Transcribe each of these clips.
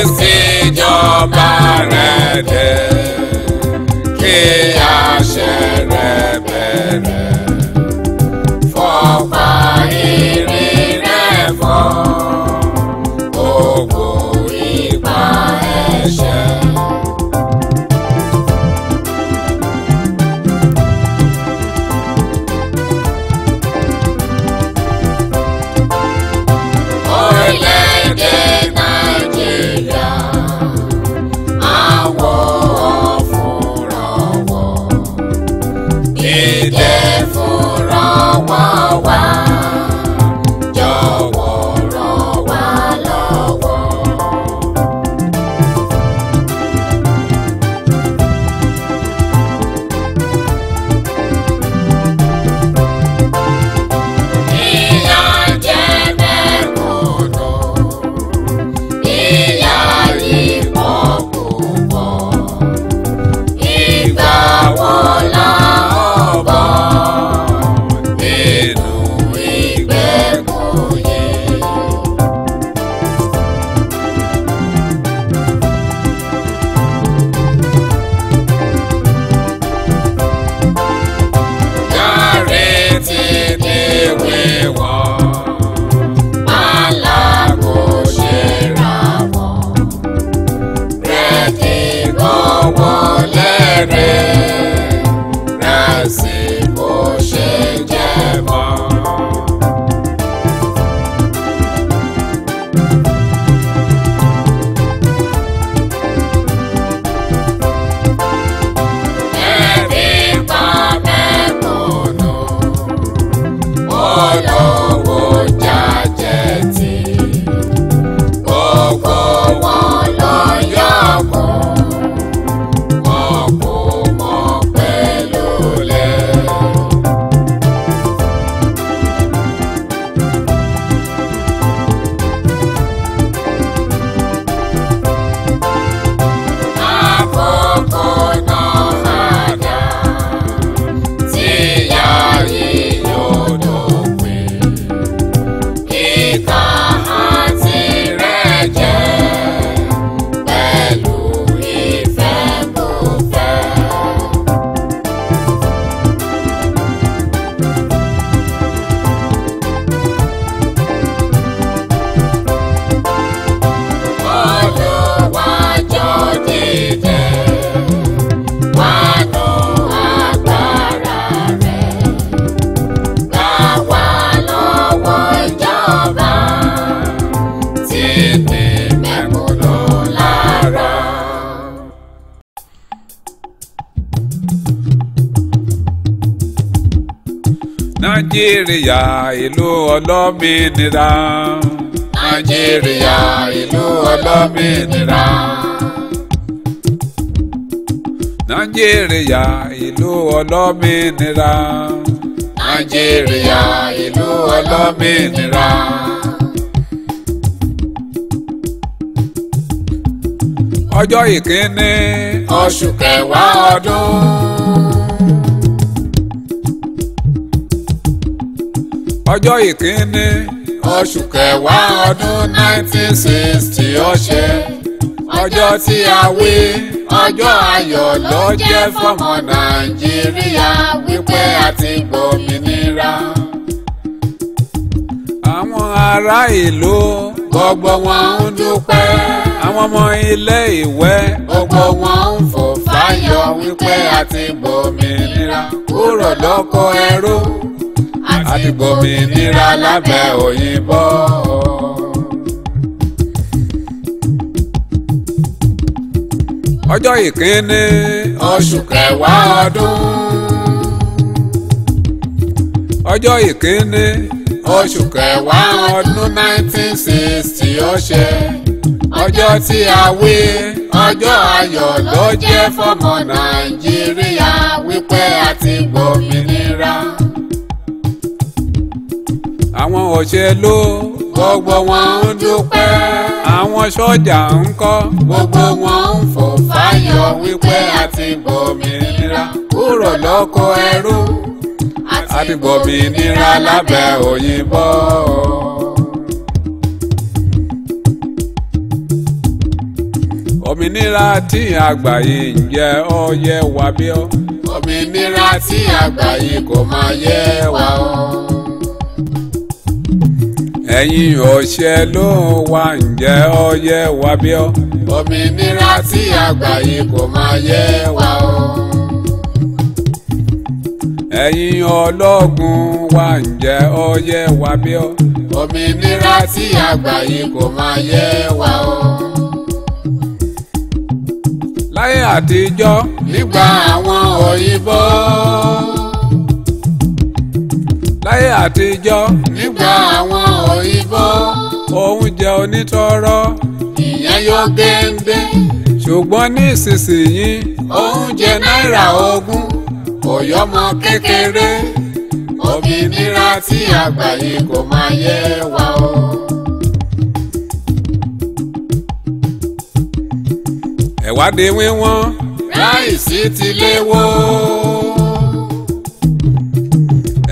Kristi jọba rẹ̀ dé, kí àṣẹ rẹ̀ bẹ̀rẹ̀. Fọ́pa ìrìn rẹ̀ fọ́, gbogbo ipa ẹ̀ṣẹ̀. Orílẹ̀-èdè Nàìjíríà, àwọn ọ̀fúnrọ̀wọ̀, dìde fúnrọ̀wọ̀ wá, jọ̀wọ́ ràn wá lọ́wọ́. Ìyà jẹ mẹ̀kúnnù, ìyà yìí pọ̀ púpọ̀. Ìgbà wo la ó bọ́ nínú ìgbèkùn yìí? Gàrí ti di wíwọ̀, alákò ṣe ra wọ̀. Búrẹ́dì gbówó lérí, ráìsì kò ṣe jẹ mọ́. Ebi pa mẹ̀kúnnù, olówó jàjẹ tì. Gbogbo wọn ló yọkùn, wọn kò mọ̀ pẹ̀lú lẹ̀. Àkókò náà àdá tí ìyà yìí yóò dópin. Ìkà àti ìrẹ́jẹ pẹ̀lú ìfẹ́kúfẹ̀ẹ́. Olúwa jọ̀ọ́ dìde, wá nú agbára rẹ̀. Gbà wá lọ́wọ́ ìjọba tí ní mẹ̀kúnnù lára. Nàìjíríà ìlú olómìnira. Nàìjíríà ìlú olómìnira. Nàìjíríà ìlú olómìnira. Nàìjíríà ìlú olómìnira. Ọjọ́ ìkíní Oṣù kẹwàá ọdún. Ọjọ́ ìkíní Oṣù kẹwàá ọdún 1960 ó ṣe. Ọjọ́ tí a wí, ọjọ́ ayọ̀ ló jẹ́ fọ́mọ Nàìjíríà wípé a ti gbòmìnira. Àwọn ará ìlú Gbogbo wọn ń dúpẹ́. Àwọn ọmọ ilé ìwé Gbogbo wọn ń fò fáyọ̀ wípé a ti gbòmìnira kúrò lóko ẹrú. A ti gbòmìnira lábẹ́ òyìnbó. Ọjọ́ ìkíní Oṣù kẹwàá ọdún. Ọjọ́ ìkíní Oṣù kẹwàá ọdún 1960 ó ṣe. Ọjọ́ tí a wí, ọjọ́ ayọ̀ ló jẹ́ fọ́mọ Nàìjíríà wípé a ti gbòmìnira. Àwọn òṣèlú Gbogbo wọn ń dúpẹ́. Àwọn sọ́jà ń kọ́ Gbogbo wọn ń fò fáyọ̀ wípé a ti gbòmìnira kúrò lóko ẹrú. A ti gbòmìnira lábẹ́ òyìnbó. Òmìnira tí a gbà yìí ǹjẹ́ ó yẹ wá bí ó. Òmìnira tí a gbà yìí kò máa yẹ wá o. Ẹ̀yin òṣèlú wa ǹjẹ́ ó yẹ wá bí ó. Òmìnira tí a gbà yìí kò máa yẹ wá o. Ẹ̀yin ológun wa ǹjẹ́ ó yẹ wá bí ó. Òmìnira tí a gbà yìí kò máa yẹ wá o. Láyé àtijọ́ nígbà àwọn òyìnbó. Láyé àtijọ́ nígbà àwọn òyìnbó. Oúnjẹ onítọ́rọ́ ìyẹn yóò géńdé. Ṣùgbọ́n nísinsìnyí oúnjẹ náírà 20 kò yọmọ kékeré. Òmìnira tí a gbà yìí kò máa yẹ wá o. Ẹ̀wà di wíwọ́n. Ráìsì ti léwó.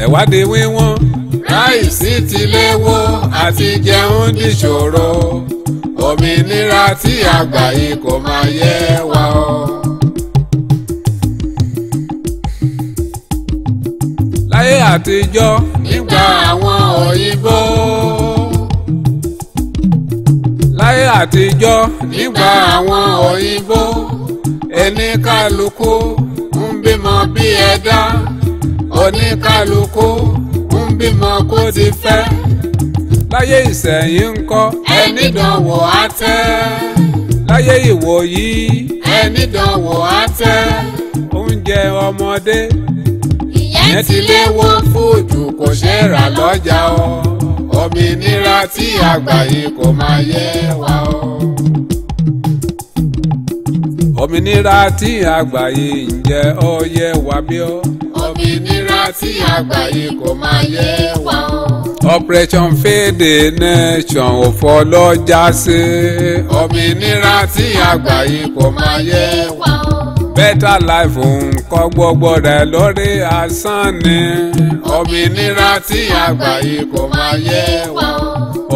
Ẹ̀wà di wíwọ́n. Ráìsì ti léwó àti jẹun dìṣòro. Òmìnira tí a gbà yìí kò máa yẹ wá o. Láyé àtijọ́ nígbà àwọn òyìnbó. Láyé àtijọ́ nígbà àwọn òyìnbó. Oníkálukú ń bímọ bí ẹ̀dá. Oníkálukú ń bímọ kó ti fẹ́. Láyé ìsẹ̀yìn ńkọ́. Ẹni dánwò á tẹ́. Láyé ìwòyí. Ẹni dánwò á tẹ́. Oúnjẹ ọmọdé ìyẹn ti léwó fúdù kò ṣeé rà lọ́jà o. Òmìnira tí a gbà yìí kò máa yẹ wá o. Òmìnira tí a gbà yìí ǹjẹ́ ó yẹ wá bí ó. Òmìnira tí a gbà yìí kò máa yẹ wá o. Operation Feed the Nation òfò ló já sí. Òmìnira tí a gbà yìí kò máa yẹ wá o. Better Life nǹkan gbogbo rẹ̀ lórí asán ni. Òmìnira tí a gbà yìí kò máa yẹ wá o.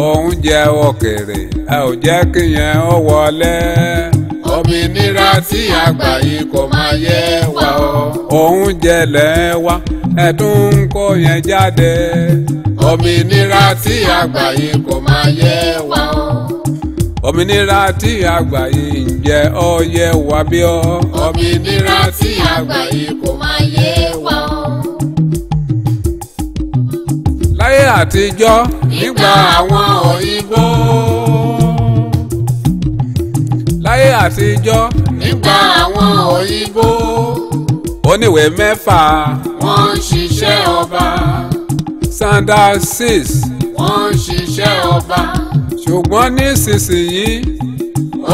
Oúnjẹ òkèèrè ẹ ò jẹ́ kí yẹn ó wọlé. Òmìnira tí a gbà yìí kò máa yẹ wá o. Oúnjẹ lẹ̀ wá ẹ tún ń kó yẹn jáde. Òmìnira tí a gbà yìí kò máa yẹ wá o. Òmìnira tí a gbà yìí ǹjẹ́ ó yẹ wá bí ó. Òmìnira tí a gbà yìí kò máa yẹ wá o. Láyé àtijọ́ nígbà àwọn òyìnbó. Láyé àtijọ́ nígbà àwọn òyìnbó. Oníwèé 6 wọ́n ń ṣiṣẹ́ ọba. Standard 6 wọ́n ń ṣiṣẹ́ ọba. Ṣùgbọ́n nísinsìnyí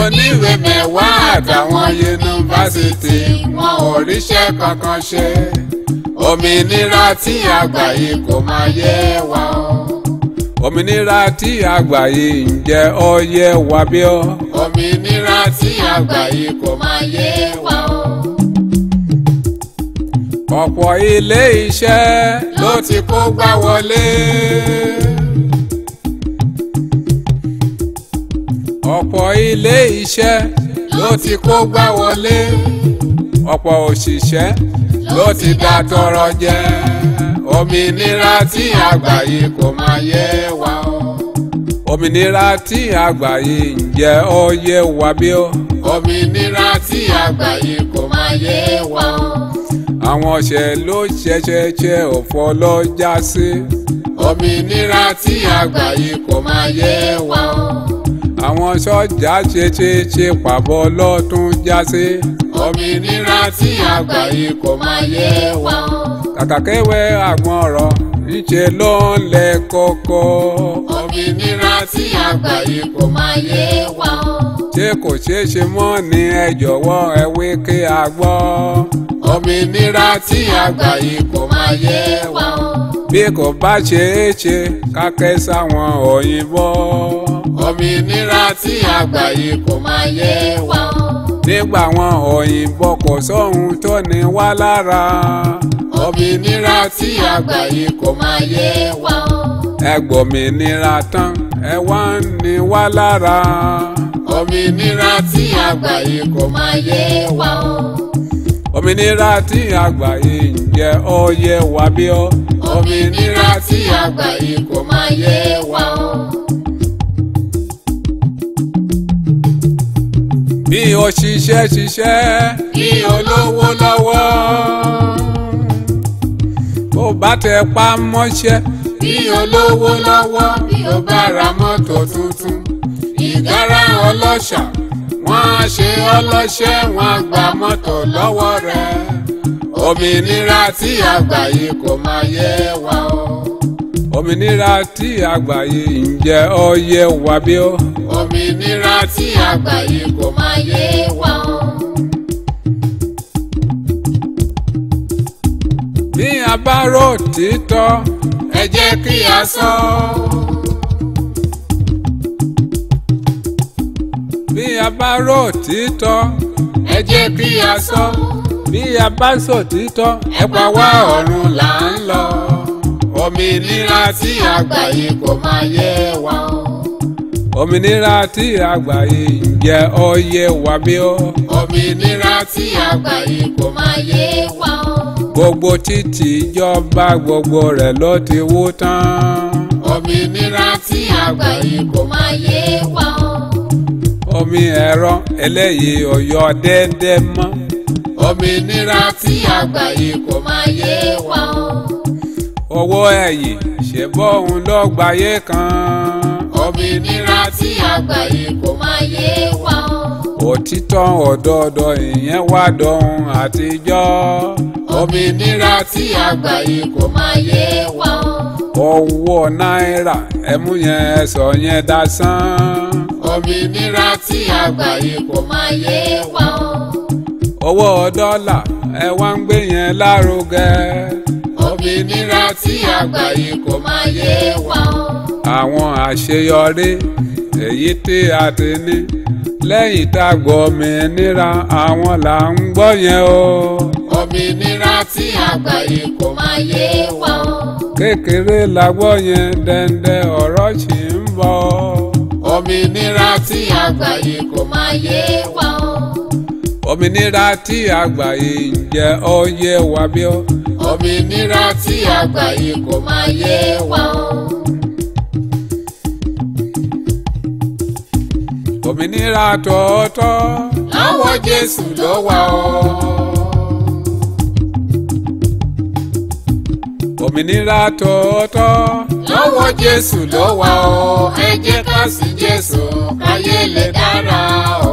oníwèé 10 àtàwọn yunifásitì wọn ò ríṣẹ́ kankan ṣe. Òmìnira tí a gbà yìí kò máa yẹ wá o. Òmìnira tí a gbà yìí ǹjẹ́ ó yẹ wá bí ó. Òmìnira tí a gbà yìí kò máa yẹ wá o. Ọ̀pọ̀ ilé iṣẹ́ ló ti kó gbá wọlé. Ọ̀pọ̀ ilé iṣẹ́ ló ti kó gbá wọlé. Ọ̀pọ̀ òṣìṣẹ́ ló ti dá tọrọ jẹ. Òmìnira tí a gbà yìí kò máa yẹ wá o. Òmìnira tí a gbà yìí ǹjẹ́ ó yẹ wá bí ó. Òmìnira tí a gbà yìí kò máa yẹ wá o. Àwọn òṣèlú ṣẹṣẹṣẹ òfò ló já sí. Òmìnira tí a gbà yìí kò máa yẹ wá o. Àwọn sọ́jà ṣeṣeṣe pàbó ló tún já sí. Òmìnira tí a gbà yìí kò máa yẹ wá o. Kàkà kéwé àgbọn ọ̀rọ̀ ńṣe ló ń lẹ kókó. Òmìnira tí a gbà yìí kò máa yẹ wá o. Ṣé kò ṣeé ṣe mọ́ ni ẹ jọ̀wọ́ ẹ wí kí a gbọ́. Òmìnira tí a gbà yìí kò máa yẹ wá o. Bí kò bá ṣeé ṣe ká ké sáwọn òyìnbó. Òmìnira tí a gbà yìí kò máa yẹ wá o. Nígbà wọn òyìnbó kò sóhun tó ní wá lára. Òmìnira tí a gbà yìí kò máa yẹ wá o. Ẹ gbòmìnira tán ẹ wá ń ní wá lára. Òmìnira tí a gbà yìí kò máa yé wa o. Òmìnira tí a gbà yìí ǹjẹ́ ó yé wa bí ó. Òmìnira tí a gbà yìí kò máa yé wa o. Bí o ṣiṣẹ́ ṣiṣẹ́ kí o lówó lọ́wọ́. Bó bá tẹ pa mọ́ṣẹ́ bí o lówó lọ́wọ́ bí o bá ra mọ́tò tuntun. Ìgárá ọlọ́ṣà wọ́n á ṣe ọlọ́ṣẹ́ wọ́n á gba mọ́tò lọ́wọ́ rẹ̀. Òmìnira tí a gbà yìí kò máa yé wa o. Òmìnira tí a gbà yìí ǹjẹ́ ó yé wa bí ó. Òmìnira tí a gbà yìí kò máa yé wa o. Bí a bá rò títọ́ ẹ jẹ́ kí a sọ. Bí a bá rò títọ́ ẹ jẹ́ kí a sọ. Bí a bá sọ títọ́ ẹ pa wá ọ̀run là ń lọ. Òmìnira tí a gbà yìí kò máa yé wa o. Òmìnira tí a gbà yìí ǹjẹ́ ó yé wa bí ó. Òmìnira tí a gbà yìí kò máa yé wa o. Gbogbo títì ìjọba gbogbo rẹ̀ ló ti wó tán. Òmìnira tí a gbà yìí kò máa yé wa o. Omi ẹ̀rọ eléyìí ò yọ déédéé mọ́. Òmìnira tí a gbà yìí kò máa yé wa o. Owó ẹ̀yìn ṣe bóun ló gbáyé kan. Òmìnira tí a gbà yìí kò máa yé wa o. Òtítọ́ òdodo ìyẹn wá dohun àtijọ́. Òmìnira tí a gbà yìí kò máa yé wa o. Owó náírà ẹmú yẹn ẹsọ yẹn dasán. Òmìnira tí a gbà yìí kò máa yé wa o. Owó dọ́là ẹ wá ń gbé yẹn lárugẹ. Òmìnira tí a gbà yìí kò máa yé wa o. Àwọn àṣeyọrí èyí tí a ti ní lẹ́yìn tá a gbọ́ òmìnira àwọn là ń gbọ́ yẹn o. Òmìnira tí a gbà yìí kò máa yé wa o. Kékeré la gbọ́ yẹn dẹ́ndẹ́ ọ̀rọ̀ sì ń bọ̀. Òmìnira tí a gbà yìí kò máa yé wa o. Òmìnira tí a gbà yìí ǹjẹ́ ó yé wa bí ó. Òmìnira tí a gbà yìí kò máa yé wa o. Òmìnira tòótọ́ lọ́wọ́ Jésù ló wà o. Òmìnira tòótọ́ lọ́wọ́ Jésù ló wà o. Ẹ jẹ́ ká sìn Jésù káyé lè dára o.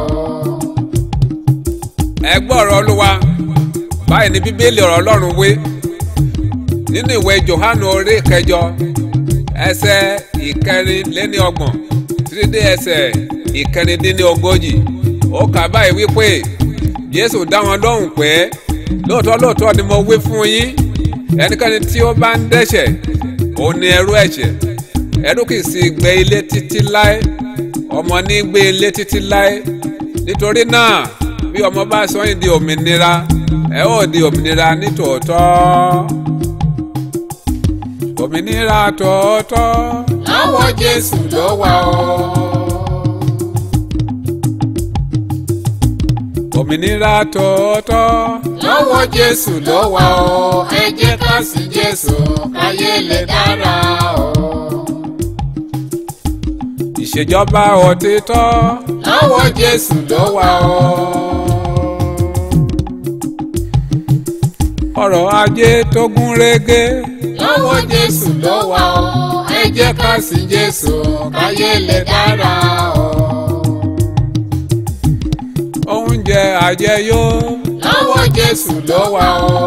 Ẹ gbọ́ ọ̀rọ̀ Olúwa. Báyìí ni Bíbélì ọ̀rọ̀ Ọlọ́run wí nínú ìwé Jòhánù orí kẹjọ ẹsẹ̀ 34 títí dé ẹsẹ̀ 36. Ó kà báyìí wípé Jésù dá wọn lóhùn pé lóòótọ́ lóòótọ́ ni mo wí fún yín, ẹnikẹ́ni tí ó bá ń dẹ́ṣẹ̀ òun ni ẹrú ẹ̀ṣẹ̀. Ẹrú kì í sì gbé ilé títí láé, ọmọ ní gbé ilé títí láé. Nítorí náà bí ọmọ bá sọ yín di òmìnira, ẹ ó di òmìnira nítòótọ́. Òmìnira tòótọ́ lọ́wọ́ Jésù ló wà o. Òmìnira tòótọ́ lọ́wọ́ Jésù ló wà o. Ẹ jẹ́ ká sìn Jésù káyé lè dára o. Ìṣèjọba òtítọ́ lọ́wọ́ Jésù ló wà o. Ọrọ̀ ajé tó gún régé lọ́wọ́ Jésù ló wà o. Ẹ jẹ́ ká sìn Jésù káyé lè dára o. Oúnjẹ àjẹyó lọ́wọ́ Jésù ló wà o.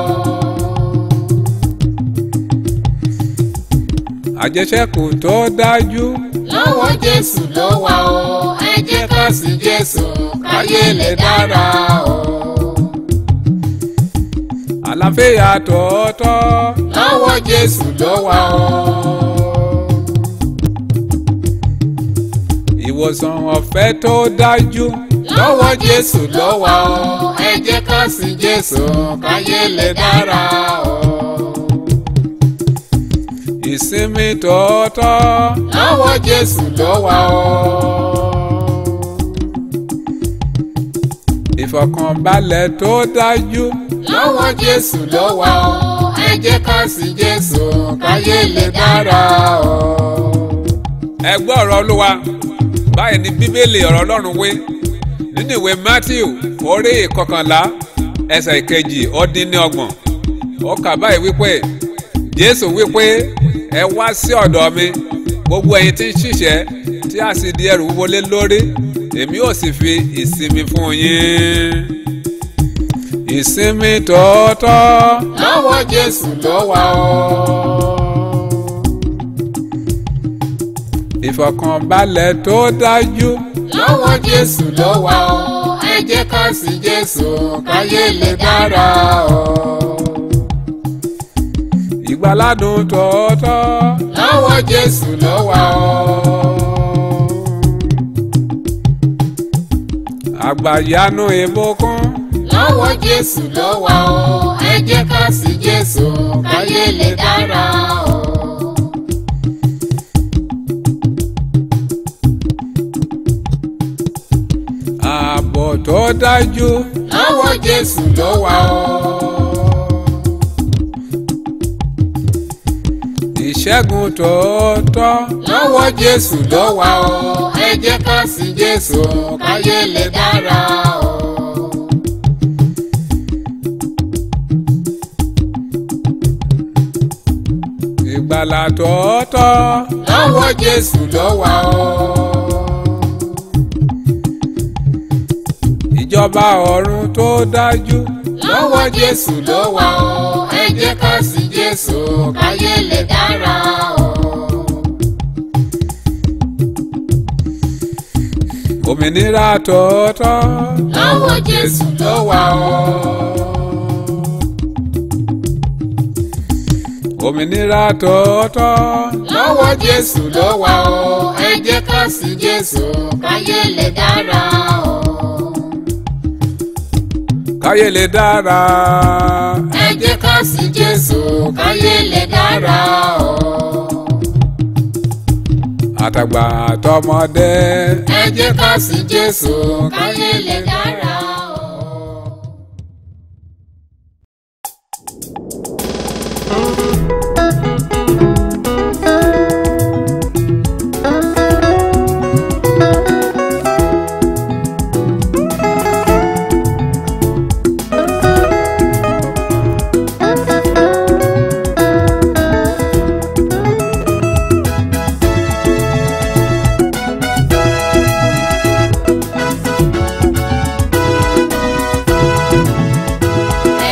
Àjẹṣẹ́kù tó dájú lọ́wọ́ Jésù ló wà o. Ẹ jẹ́ ká sìn Jésù káyé lè dára o. Àlàáfíà tòótọ́ lọ́wọ́ Jésù ló wà o. Ìwòsàn ọ̀fẹ́ tó dájú lọ́wọ́ Jésù ló wà o. Ẹ jẹ́ ká sìn Jésù káyé lè dára o. Ìsinmi tòótọ́ lọ́wọ́ Jésù ló wà o. Ìfọ̀kànbalẹ̀ tó dájú lọ́wọ́ Jésù ló wà o. Ẹ jẹ́ ká sìn Jésù káyé lè dára o. Ẹ gbọ́ ọ̀rọ̀ Olúwa. Báyìí ni Bíbélì ọ̀rọ̀ Ọlọ́run wí nínú ìwé Matthew orí 21 ẹsẹ̀ 32. Ó kà báyìí wípé Jésù wípé ẹ wá sí ọ̀dọ̀ mi gbogbo ẹ̀yin tí ń ṣiṣẹ́ tí a sì di ẹrù wúwo lé lórí, èmi ó sì fi ìsinmi fún yín. Ìsinmi tòótọ́ lọ́wọ́ Jésù ló wà o. Ìfọ̀kànbalẹ̀ tó dájú lọ́wọ́ Jésù ló wà o. Ẹ jẹ́ ká sìn Jésù káyé lè dára o. Ìgbàládùn tòótọ́ lọ́wọ́ Jésù ló wà o. Àgbàyanu ìbùkún lọ́wọ́ Jésù ló wà o. Ẹ jẹ́ ká sìn Jésù káyé lè dára o. Ààbò tó dájú lọ́wọ́ Jésù ló wà o. Ìṣẹ́gun tòótọ́ lọ́wọ́ Jésù ló wà o. Ẹ jẹ́ ká sìn Jésù káyé lè dára o. Ìgbàlà tòótọ́ lọ́wọ́ Jésù ló wà o. Ìjọba ọ̀run tó dájú lọ́wọ́ Jésù ló wà o. Ẹ jẹ́ ká sìn Jésù káyé lè dára o. Òmìnira tòótọ́ lọ́wọ́ Jésù ló wà o. Òmìnira tòótọ́ lọ́wọ́ Jésù ló wà o. Ẹ jẹ́ ká sìn Jésù káyé lè dára o. Káyé lè dára. Ẹ jẹ́ ká sìn Jésù káyé lè dára o. Àtàgbà àtọmọdé. Ẹ jẹ́ ká sìn Jésù káyé lè dára o.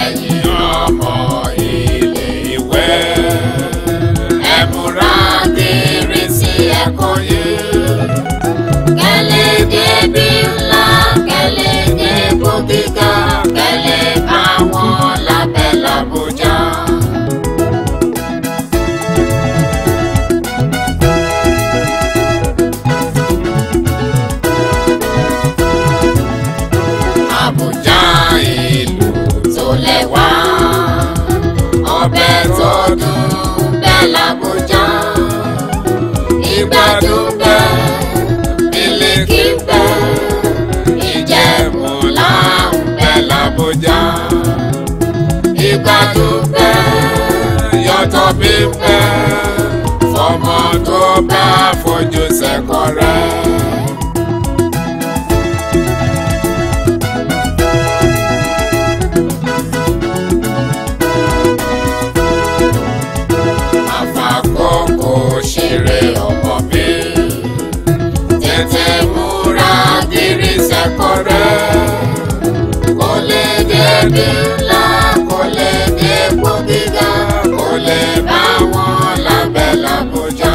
Ẹ̀yin ọmọ ilé ìwé, ẹ múra gírí sí ẹ̀kọ́ yìí. Kẹ́lẹ́ débi ńlá, kẹ́lẹ́ dépò gíga, kẹ́lẹ́ bá wọn lábẹ́ l'Àbújá. Àbújá ìlú tó lẹ́wà, ọbẹ̀ tó dùn bẹ́ẹ̀ l'Àbújá. Ìgbádùn bẹ́ẹ̀, mílíkì bẹ́ẹ̀, Ìjẹ̀bú-Ńlá ń bẹ l'Àbújá. Ìgbádùn bẹ́ẹ̀, yọ̀tọ̀ mi bẹ́ẹ̀, fọmọ tó bá fojú sẹ́kọ̀ọ́ rẹ̀. Àfàkókò ṣeré ọmọ mi, tètè múra gírí sẹ́kọ̀ọ́ rẹ̀. Kò lè débi ńlá, kò lè dépò gíga, kò lè bá wọn lábẹ́ l'Àbújá.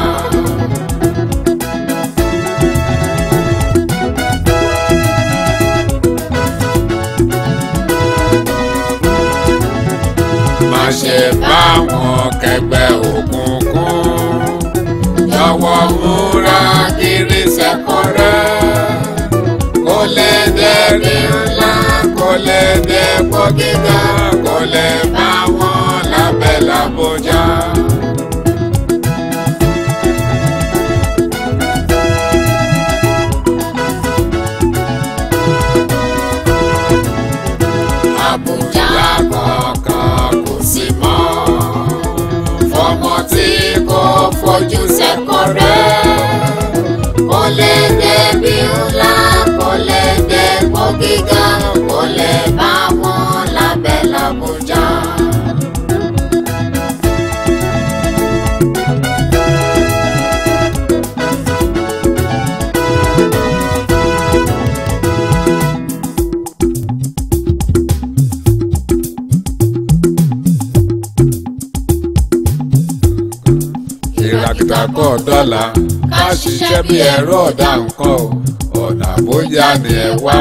Má ṣe bá wọn kẹgbẹ́ òkùnkùn, jọ̀wọ́ múra kiri sẹ́kọ̀ọ́ rẹ̀. Kò lè débi ńlá, kò lè dépò gíga, kò lè bá wọn lábẹ́ l'Àbújá. Kojú sẹ́kọ̀ọ́ rẹ̀. Kó lè débi ńlá, kó lè dépò gíga, kó lè bá wọn lábẹ́ l'Àbújá. Kìràkìtà kọ́ dọ́là ká ṣiṣẹ́ bí ẹ̀rọ ọ̀dà nǹkan o, ọ̀nà Àbújá ni ẹ wá.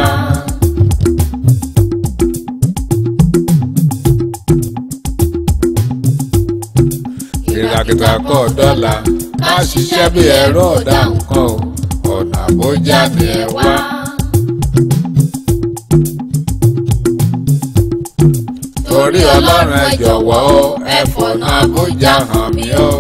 Kìràkìtà kọ́ dọ́là ká ṣiṣẹ́ bí ẹ̀rọ ọ̀dà nǹkan o, ọ̀nà Àbújá ni ẹ wá. Torí Ọlọ́run ẹ jọ̀wọ́ o, ẹ fọ̀nà Àbújá hàn mí o.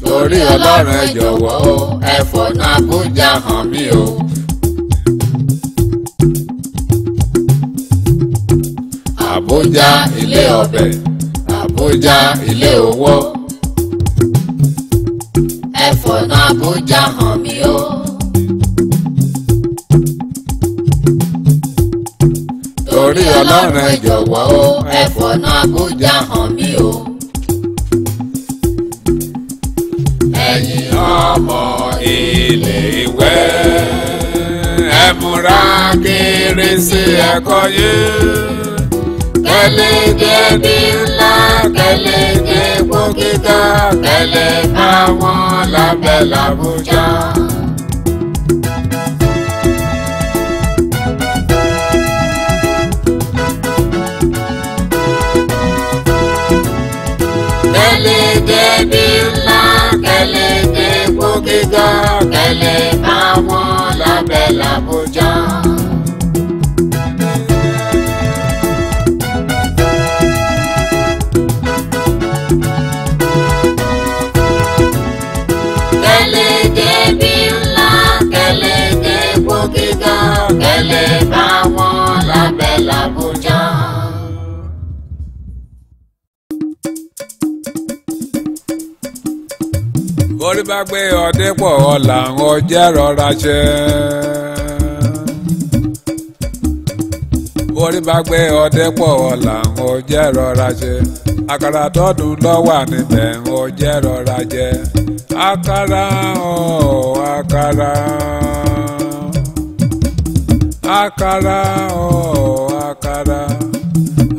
Torí Ọlọ́run ẹ jọ̀wọ́ o, ẹ fọ̀nà Àbújá hàn mí o. Àbújá ilé ọbẹ̀, Àbújá ilé owó. Ẹ fọ̀nà Àbújá hàn mí o. Torí Ọlọ́run ẹ jọ̀wọ́ o, ẹ fọ̀nà Àbújá hàn mí o. Ẹ̀yin ọmọ ilé ìwé, ẹ múra kiri sí ẹ̀kọ́ yìí. Kẹ́lẹ́ débi ńlá, kẹ́lẹ́ dépò gíga, kẹ́lẹ́ bá wọn lábẹ́ l'Àbújá. Kẹ́lẹ́ débi ńlá, kẹ́lẹ́ dépò gíga, kẹ́lẹ́ bá wọn lábẹ́ l'Àbújá. Kẹ́lẹ́ débi ńlá, kẹ́lẹ́ dépò gíga, kẹ́lẹ́ bá wọn lábẹ́ l'Àbújá. Borí bá gbé ọdẹ pọ̀ ọ̀la ń jẹ́ rọra ṣe. Borí bá gbé ọdẹ pọ̀ ọ̀la ń jẹ́ rọra ṣe. Àkàrà tọ́dún ló wà níbẹ̀ ń jẹ́ rọra jẹ. Àkàrà ọ̀ àkàrà. Àkàrà ọ̀ àkàrà.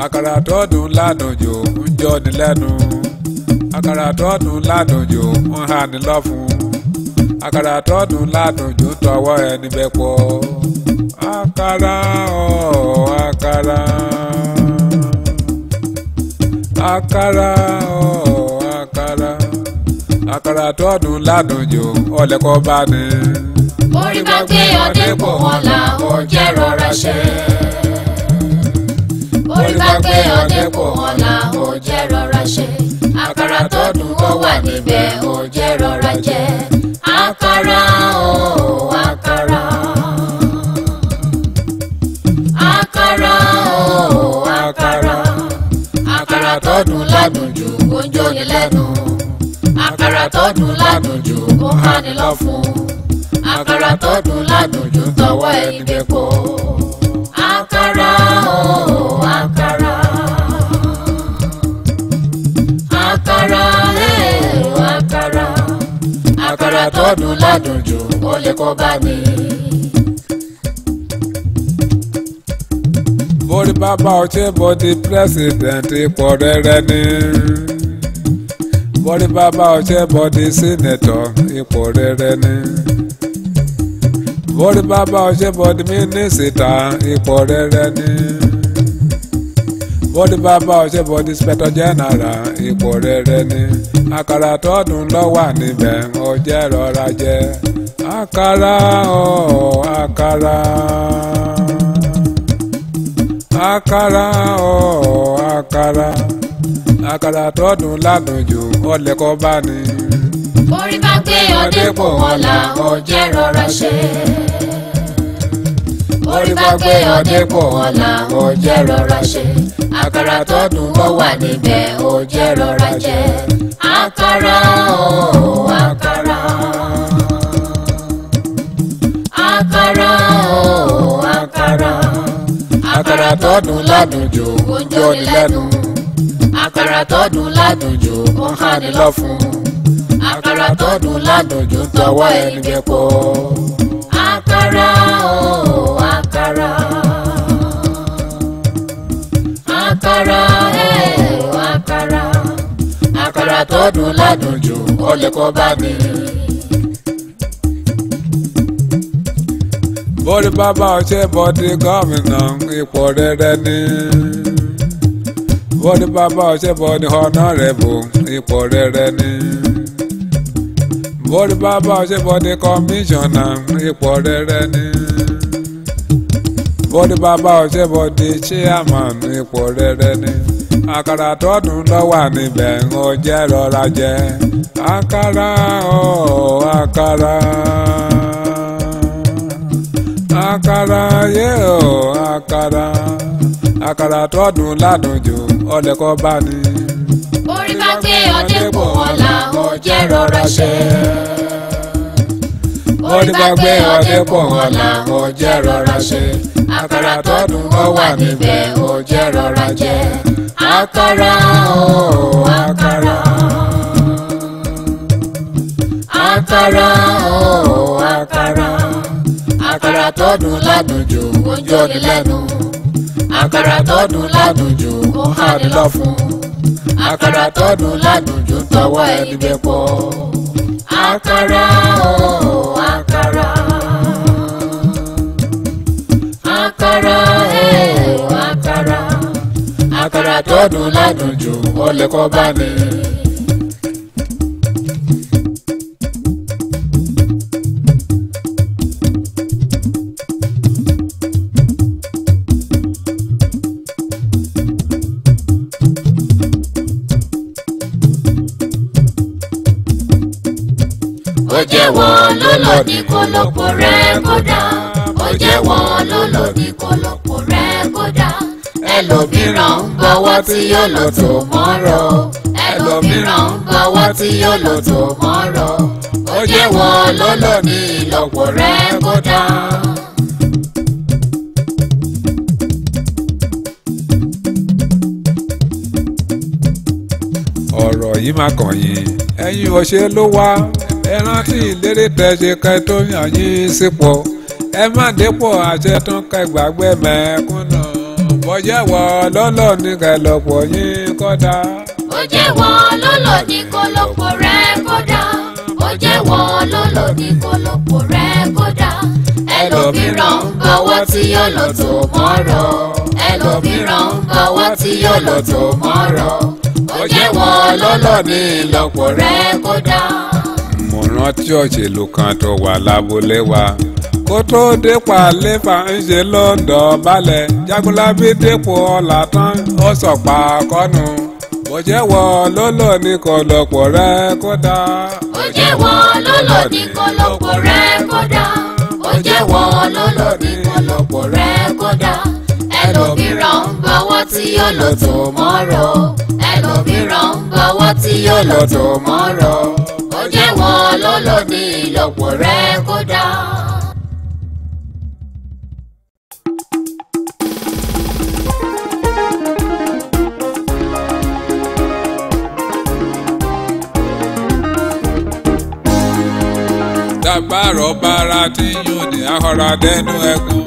Àkàrà tọ́dún ládùn jò ń jọni lẹ́nu. Àkàrà tọ́dún ládùn jò ń hani lọ́fun. Àkàrà tọ́dún ládùn jò ń tọwọ́ ẹni bẹ́ pọ̀. Àkàrà ọ̀ àkàrà. Àkàrà ọ̀ àkàrà. Àkàrà tọ́dún ládùn jò ọ̀lẹ́kọ̀ bá ní. Orí bá gbé ọdẹ pọ̀ wọn là ó jẹ́ rọra ṣe. Orí bá gbé ọdẹ pọ̀ wọn là ó jẹ́ rọra ṣe. Àkàrà tó dùn ó wà níbẹ̀ ó jẹ́ rọra jẹ. Àkàrà ó àkàrà. Àkàrà ó àkàrà. Àkàrà tó dùn ládùn jù ó ń jóni lẹ́nu. Àkàrà tó dùn ládùn jù ó ń hani lọ́fun. Àkàrà tó dùn ládùn jù ń tọwọ́ ẹni bẹ́ pọ̀. Àkàrà ó àkàrà. Àkàrà ó àkàrà. Àkàrà tó dùn ládùn jù ó lè kó bá mi. Borí bàbá ọtí bó di president ipò rere ni. Borí bàbá ọtí bó di senator ipò rere ni. Borí bàbá ọtí bó di mínísítà ipò rere ni. Borí bàbá ọtí bó di inspector general ipò rere ni. Àkàrà tọ́dún ló wà níbẹ̀ ó jẹ́ rọra jẹ. Àkàrà ọ̀ àkàrà. Àkàrà ọ̀ àkàrà. Àkàrà tọ́dún ládùn jù ọ̀lẹ́kọ̀ bá ní. Orí bá gbé ọdẹ pọ̀ wọn là ó jẹ́ rọra ṣe. Orí bá gbé ọdẹ pọ̀ wọn là ó jẹ́ rọra ṣe. Àkàrà tó dùn ló wà níbẹ̀, ó jẹ́ rọra jẹ. Àkàrà o, àkàrà. Àkàrà o, àkàrà. Àkàrà tó dùn ládùn jù, ó ń jóni lẹ́nu. Àkàrà tó dùn ládùn jù, ó ń háni lọ́fun. Àkàrà tó dùn ládùn jù, ń tọwọ́ ẹni jẹ pọ̀. Àkàrà o, àkàrà. Àkàrà o, àkàrà. Àkàrà tó dùn ládùn jù, ó lè kó bá mi. Bórí bàbá ọṣẹ bọ́dí gómìnà ipò rere ni. Bórí bàbá ọṣẹ bọ́dí ọ̀nàrẹ́bù ipò rere ni. Bórí bàbá ọṣẹ bọ́dí kọmíṣánná ipò rere ni. Bórí bàbá ọṣẹ bọ́dí chairman ipò rere ni. Àkàrà tó dùn ló wà níbẹ̀, ó jẹ́ rọra jẹ. Àkàrà o, àkàrà. Àkàrà yé o, àkàrà. Àkàrà tó dùn ládùn jù, ọlẹ̀ kọ́ bá ní. Orí bá gbé ọdẹ pò ọ̀la, ó jẹ́ rọra ṣe. Orí bá gbé ọdẹ pò ọ̀la, ó jẹ́ rọra ṣe. Àkàrà tó dùn ló wà níbẹ̀, ó jẹ́ rọra jẹ. Àkàrà o, àkàrà. Àkàrà o, àkàrà. Àkàrà tó dùn ládùn jù, ó ń jóni lẹ́nu. Àkàrà tó dùn ládùn jù, ó ń háni lọ́fun. Àkàrà tó dùn ládùn jù, ń tọwọ́ ẹni bẹ́ pọ̀. Àkàrà o, àkàrà. Àkàrà o, àkàrà. Àkàrà tó dùn ládùn jù, ó lè kó bá ní. Ó jẹ́wọ́ ló lòdì kólópò rẹ̀ kódà. Ó jẹ́wọ́ ló lòdì kólópò rẹ̀ kódà. Ẹlòmíràn ń bọ̀wọ́ tí yóò lò tó mọ́rọ̀. Ẹlòmíràn ń bọ̀wọ́ tí yóò lò tó mọ́rọ̀. Ó jẹ́wọ́ ló lòdì ìlọ́pọ̀ rẹ̀ kódà. Ọ̀rọ̀ yìí máa kàn yín, ẹ̀yin òṣèlú wa, ẹ rántí ìlérí tẹ̀sí kẹ́ tó yàn yín sípò. Ẹ má dépò àṣẹ tún kẹ́ gbàgbé mẹ́kúnnà. Bọ́jẹ́wọ́ lọ́lọ́ ní kẹlọ́pọ̀ yín kọ́dá. Ó jẹ́wọ́ ló lòdì kólópò rẹ̀ kódà. Ó jẹ́wọ́ ló lòdì kólópò rẹ̀ kódà. Ẹlòmíràn ń bọ̀wọ́ tí yóò lò tó mọ́rọ̀. Ẹlòmíràn ń bọ̀wọ́ tí yóò lò tó mọ́rọ̀. Ó jẹ́wọ́ ló lòdì ìlọ́pọ̀ rẹ̀ kódà. Mo rántí òṣèlú kan tó wà lábúlé wa. Kó tó dépò àléfà ń ṣe ló ń dọ̀bálẹ̀. Jagunlabi dépò ọ̀la tán, ó sọ̀pà kọ́nu. Bó jẹ́wọ́ ló lòdì kólópò rẹ̀ kódà. Ó jẹ́wọ́ ló lòdì kólópò rẹ̀ kódà. Ó jẹ́wọ́ ló lòdì kólópò rẹ̀ kódà. Ẹlòmíràn ń bọ̀wọ́ tí yóò lò tó mọ́rọ̀. Ẹlòmíràn ń bọ̀wọ́ tí yóò lò tó mọ́rọ̀. Ó jẹ́wọ́ ló lòdì ìlọ́pọ̀ rẹ̀ kódà. Tàbárọ̀ bára tí yóò ní ahọ́ra dẹnu ẹkún.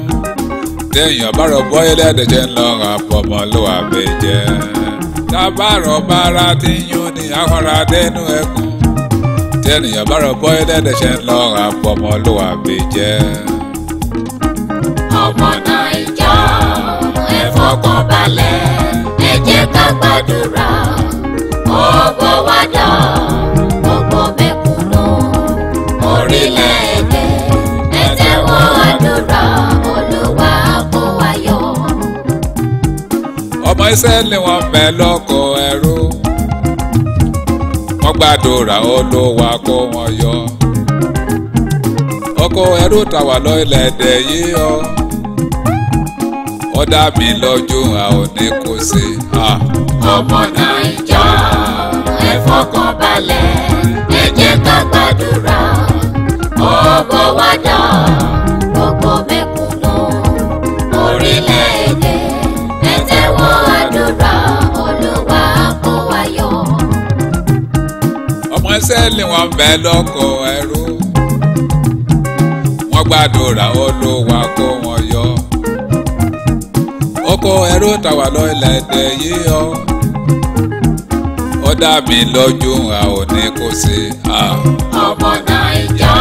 Téèyàn bá rọ̀ bọ́ ilé ẹ̀dẹ̀jẹ̀ ń lọ àpọ̀mọ́ ló wà bẹ́ẹ̀ jẹ́. Tàbárọ̀ bára tí yóò ní ahọ́ra dẹnu ẹkún. Téèyàn bá rọ̀ bọ́ ilé ẹ̀dẹ̀jẹ̀ ń lọ àpọ̀mọ́ ló wà bẹ́ẹ̀ jẹ́. Ọmọ Naija, ẹ fọkàn balẹ̀, ẹ jẹ́ ká gbàdúrà. Ọ̀bọ̀ wá dà, gbogbo mẹ̀kúnnù orílẹ̀-èdè, ẹ tẹ́wọ́ àdúrà, Olúwa kó wa yọ. Ọmọ Ísírẹ́lì wọn bẹ lóko ẹrú. Wọ́n gbàdúrà Olúwa kó wọn yọ. Oko ẹrú ta wà lórílẹ̀-èdè yìí o. Ó Ó dá mi lójú a ò ní kó sí. Ọmọ Naija ẹ fọkàn balẹ̀, ẹ jẹ́ ká gbàdúrà, ó bọ̀ wá dà gbogbo mẹ̀kúnnù orílẹ̀-èdè, ẹ tẹ́wọ́ àdúrà, Olúwa kó wa yọ. Ọmọ Ísírẹ́lì wọn bẹ lóko ẹrú, wọ́n gbàdúrà Olúwa kó wọn yọ. Oko ẹrú tàwa lórílẹ̀-èdè yìí o, ó dá mi lójú a ò ní kó sí. Ọmọ Naija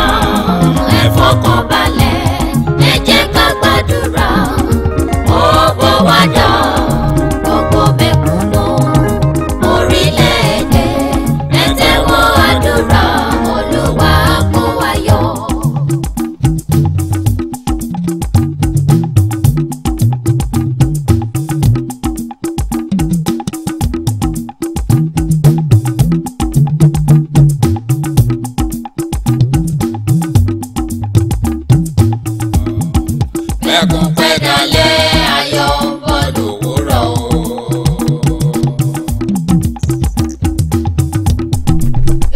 ẹ fọkàn balẹ̀, ẹ jẹ́ ká gbàdúrà, ó bọ̀ wá dà gbogbo mẹ̀kúnnù orílẹ̀-èdè, ẹ tẹ́wọ́ àdúrà, Olúwa kó wa yọ. Bẹ́kún pẹ́ dalẹ́, ayọ̀ ń bọ̀ lówùúrọ̀ o.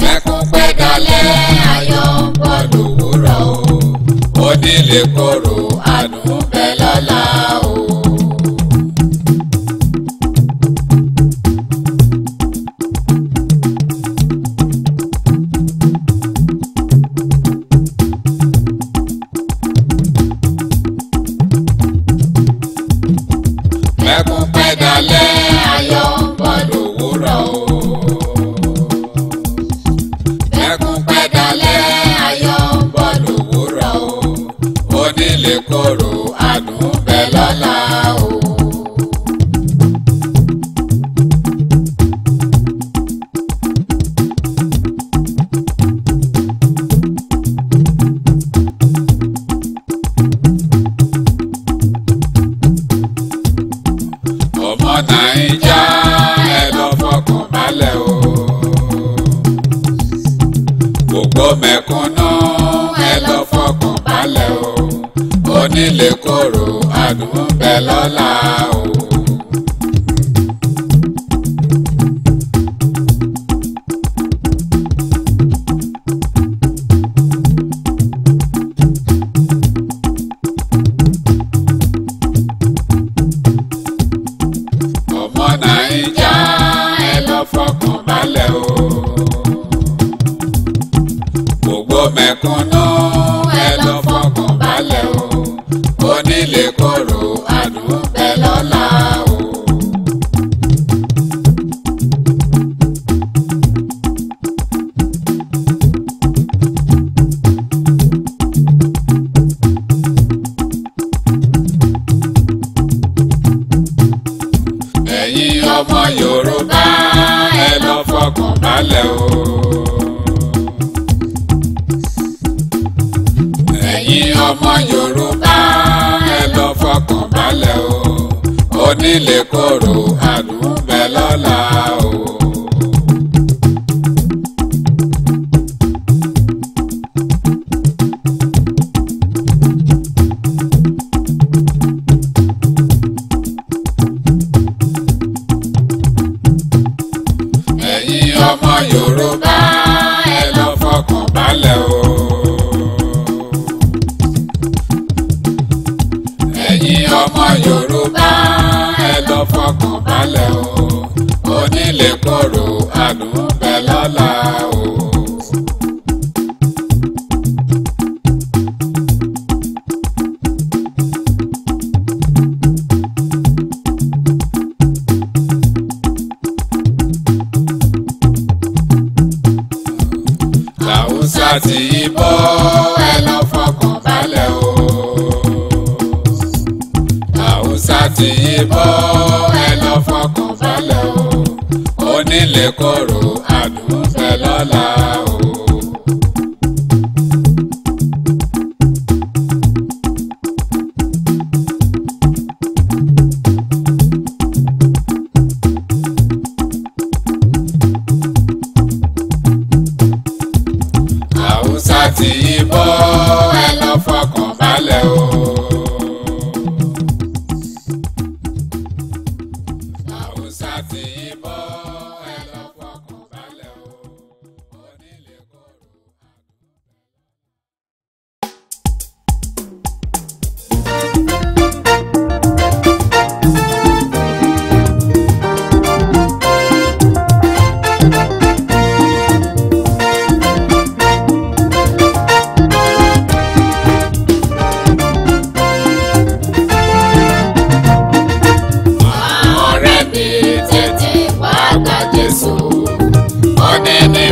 Bẹ́kún pẹ́ dalẹ́, ayọ̀ ń bọ̀ Lówùúrọ̀ o. Onílé kóró àdùn bẹ lọ́la o. Bẹ́kún pẹ́ dalẹ́, Ayọ̀ ń bọ̀ lówùúrọ̀ o. Bẹ́kún pẹ́ dalẹ́, ayọ̀ ń bọ̀ Lówùúrọ̀ o. Onílé kóró àdùn bẹ lọ́la o. Ọmọ Naija ẹ lọ fọkàn balẹ̀ o. Gbogbo mẹ̀kúnnù ẹ lọ fọkàn balẹ̀ o. Onílé kóró àdùn bẹ lọ́la o. Ọmọ Naija ẹ lọ fọkàn balẹ̀ o. Gbogbo mẹ̀kúnnù ẹ lọ fọkàn balẹ̀ o. Onílé kóró àdùn bẹ lọ́la o. Ẹ̀yin ọmọ Yorùbá ẹ lọ fọkàn balẹ̀ o. Ẹ̀yin ọmọ Yorùbá ẹ lọ fọkàn balẹ̀ o. Onílé kóró àdùn bẹ lọ́la o. Ẹ̀yin ọmọ Yorùbá ẹ lọ fọkàn balẹ̀ o. Ẹ̀yin ọmọ Yorùbá ẹ lọ fọkàn balẹ̀ o. Onílé kóró àdùn bẹ lọ́la o. Tàwùsà tí Ìbò ẹ lọ fọkàn balẹ̀ o. Tàwùsà tí Ìbò ẹ lọ fọkàn balẹ̀ o. Onílé kóró àdùn bẹ lọ́la o. Haúsá ti Ìgbò ẹ lọ fọkàn balẹ̀ o.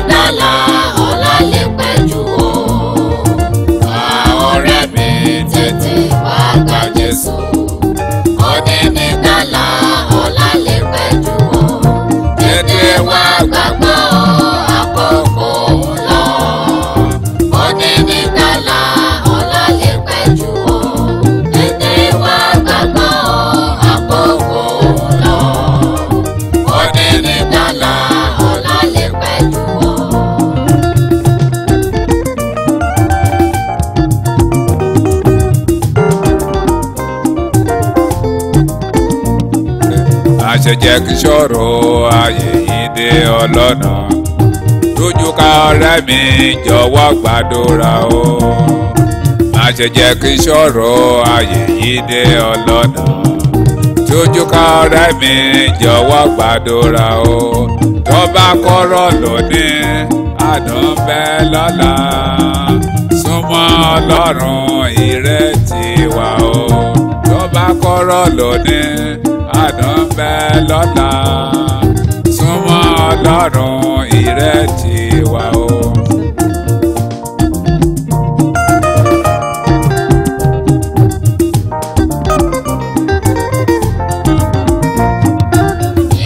gbàlà, ọ̀la lè pẹ́ jù o. Wá ọ̀rẹ́ mi tètè wá gba Jésù. Òní ní gbàlà, ọ̀la lè pẹ́ jù o. Tètè wá gbàgbọ́, àkókò ń lọ. Òní ní gbàlà, ọ̀la lè pẹ́ jù o. Tètè wá gbàgbọ́, àkókò ń lọ. Òní ní gbàlà, ọ̀la lè pẹ́ jù o. Àṣẹ jẹ́ kí ṣòro ayé yìí dé ọlọ́nà. Lójú ká ọ̀rẹ́ mi jọ̀wọ́ gbàdúrà o. Má ṣe jẹ́ kí ṣòro ayé yìí dé ọlọ́nà. Lójú ká ọ̀rẹ́ mi jọ̀wọ́ gbàdúrà o. Tó bá kọ́rọ̀ lónìí, àdán bẹ́ lọ́la. Súnmọ́ Ọlọ́run ìrètí wa o. Tó bá kọ́rọ̀ lónìí, àdán bẹ́ lọ́la. Súnmọ́ Ọlọ́run ìrètí wa o.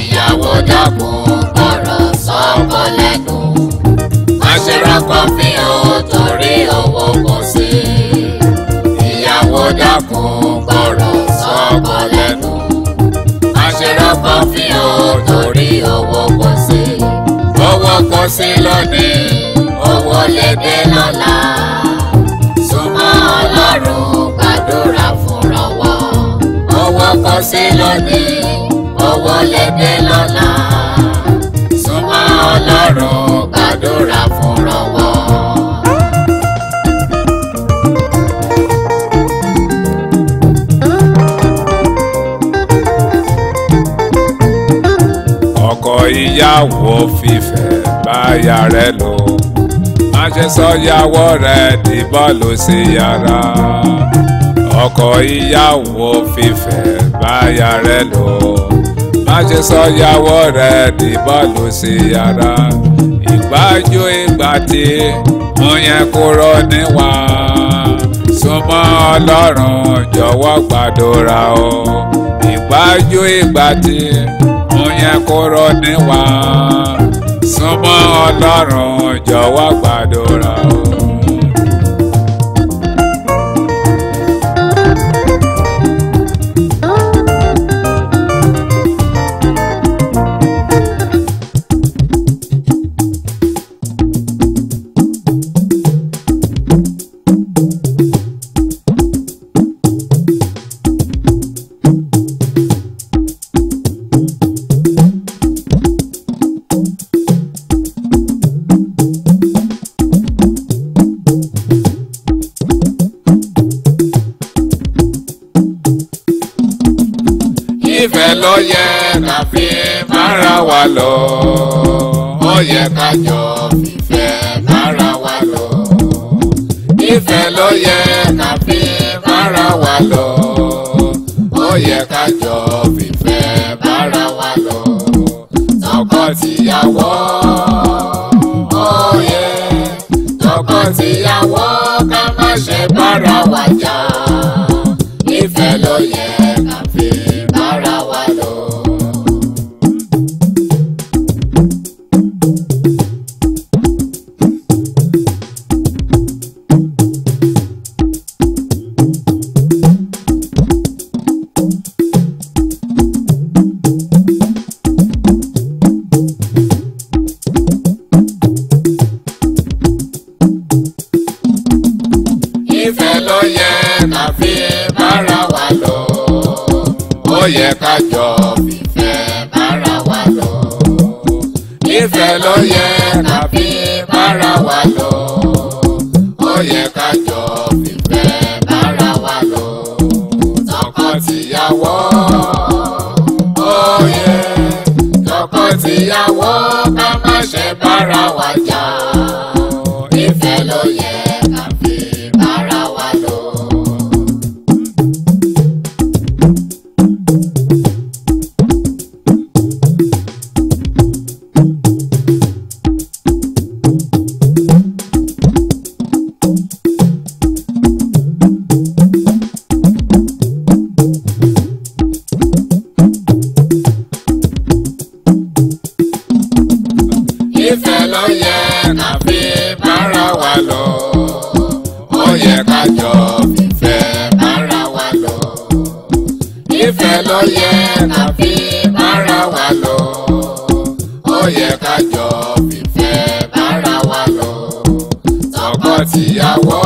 Ìyàwó dákun gbọ́rọ̀ sọ́kọ lẹ́nu. Má ṣe rọ́kọ fi o torí owó kò sí. Ìyàwó dákun gbọ́rọ̀ sọ́kọ lẹ́nu. Má ṣe rọ́kọ fi o torí owó kò sí. Owó kò sí lónìí, owó lè dé lọ́la. Súnmọ́ Ọlọ́run gbàdúrà fún rànwọ́. Owó kò sí lónìí, owó lè dé lọ́la. Súnmọ́ Ọlọ́run gbàdúrà fún rànwọ́. Ọkọ ìyàwó fífẹ́ báyà rẹ̀ lò. Má ṣe sọ ìyàwó rẹ̀ di bọ́ọ̀lù sí yàrá. Ọkọ ìyàwó fífẹ́ báyà rẹ̀ lò. Má ṣe sọ ìyàwó rẹ̀ di bọ́ọ̀lù sí yàrá. Ìgbájú ìgbà tí mo yẹn kúrò níwà. Súnmọ́ Ọlọ́run jọ̀wọ́ gbàdúrà o. Ìgbájú ìgbà tí mo yẹn kúrò níwà. Súnmọ́ Ọlọ́run jọ̀wọ́ gbàdúrà o. Ìfẹ́ ló yẹ ká fi bára wa lò. Ó yẹ ká jọ fìfẹ́ bára wa lò. Ìfẹ́ ló yẹ ká fi bára wa lò. Ó yẹ ká jọ fìfẹ́ bára wa lò. Tọkọ-tìyàwó, ó yẹ. Tọkọ-tìyàwó ká má ṣe bára wa jà. Ìfẹ́ ló yẹ ká fi bára wa lò. Ìfẹ́ ló yẹ ká fi bára wa lò. Ó yẹ ká jọ fìfẹ́ bára wa lò. Ìfẹ́ ló yẹ ká fi bára wa lò. Ó yẹ ká jọ fìfẹ́ bára wa lò. Tọkọ-tìyàwó, ó yẹ. Tọkọ-tìyàwó ká má ṣe bára wa jà. Ìfẹ́ ló yẹ ká fi bára wa lò. Ìfẹ́ ló yẹ ká fi bára wa lò. Ó yẹ ká jọ fìfẹ́ bára wa lò. Tọkọ-tìyàwó.